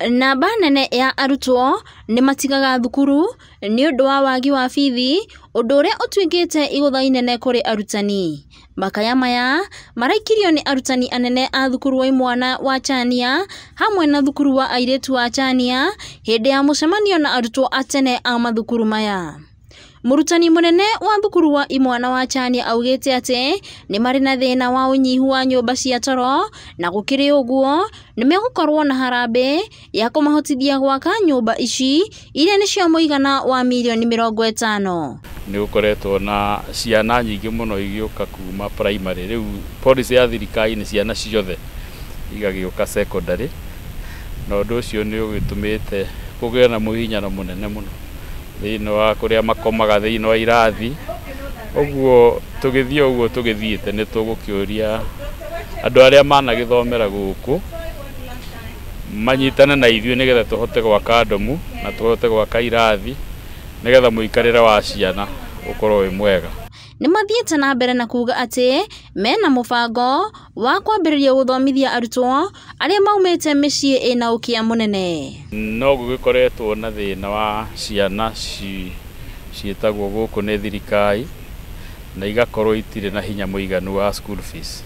Namba nene ya arutwo nĩ matigaga thukuru nĩ ũndũ wa wagi wa bithi, ũndũ ũrĩa ũtuĩkĩte igũtha inene kũrĩ arutani. Makaya maya maraikirio nĩ arutani anene a thukuru wa imwana wa Chania hamwe na thukuru wa airĩtu wa Chania hĩndĩ ya mũcemanio na arutwo a tene a mathukuru maya. Mũrutani mũnene wa thukuru wa imwana wa Chania augĩte atĩ nĩ marĩ na thĩna wa ũnyihu wa nyũmba cia toro na gũkĩrĩ ũguo nĩ megũkorwo na harambee ya kũmahotithia gwaka nyũmba ici iria nĩcio mũigana wa mirioni 50. Nĩ gũkoretwo na ciana nyingĩ mũno igĩũka kuma primary. Rĩu policy ya thirikari nĩ ciana ciothe igagĩũka secondary, na ũndũ ũcio nĩ ũgĩtũmĩte kũgĩe na mũhinyano mũnene mũno thĩinĩ wa kũrĩa makomaga thĩinĩ wa irathi. Ũguo tũgĩthiĩ ũguo tũgĩthiĩte nĩ tũgũkĩũria andũ arĩa managĩthomera gũkũ manyitane na ithuĩ nĩgetha tũhote gwaka ndomu na tũhote gwaka irathi nĩgetha mũikarĩre wa ciana ũkorwo wĩ mwega. Nĩ mathiĩte na mbere na kuga atĩ mena mũbango wa kwambĩrĩria gũthomithia arutwo arĩa maumĩte mĩciĩ ĩna ũkĩa mũnene. No gũgĩkoretwo na thĩna wa ciana ciĩtagwo gũkũ nĩ thirikari na igakorwo itirĩ na hinya mũiganu wa school fees.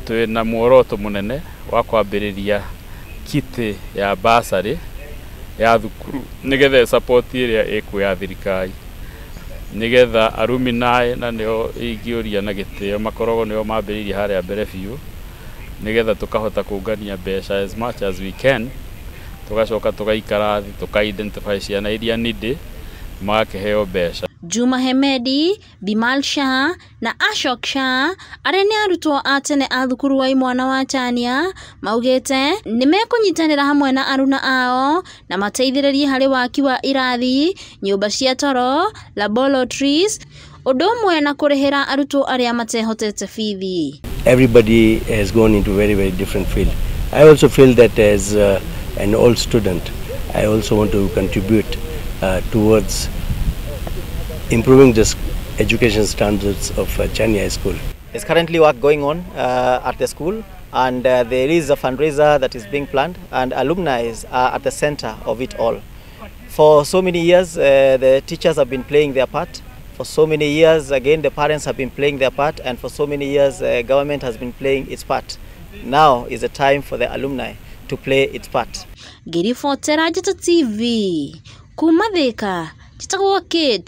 Twĩna muoroto mũnene wa kwambĩrĩria kitty ya bursary ya thukuru nĩgetha support ĩrĩa ĩkuo ya thirikari, nĩgetha alumni na nĩo ingĩũria na gĩtĩo makoragwo nĩo mambĩrĩirie harĩa mbere biũ, nĩgetha tũkahota kũngania mbeca as much as we can, tũgacoka tũgaikara thĩ tũka identify ciana iria needy magakĩheo mbeca. Juma Hemedi, Bimal Shah na Ashok Shah arĩa nĩ arutwo a tene a thukuru wa imwana wa Chania maugĩte nĩ mekũnyitanĩra hamwe na aruna ao na mateithĩrĩrie harĩ waki wa irathi, nyũmba cia toro, laboratories, ũndũ ũmwe na kũrĩhĩra arutwo arĩa matehotete bithi. Everybody has gone into very, very different field. I also feel that as an old student, I also want to contribute towards improving the education standards of Chania High School. There's currently work going on at the school, and there is a fundraiser that is being planned, and alumni are at the center of it all. For so many years, the teachers have been playing their part. For so many years, again, the parents have been playing their part, and for so many years, government has been playing its part. Now is the time for the alumni to play its part. Ngĩribotera Njata TV kuma Thika, njĩtagwo Kate.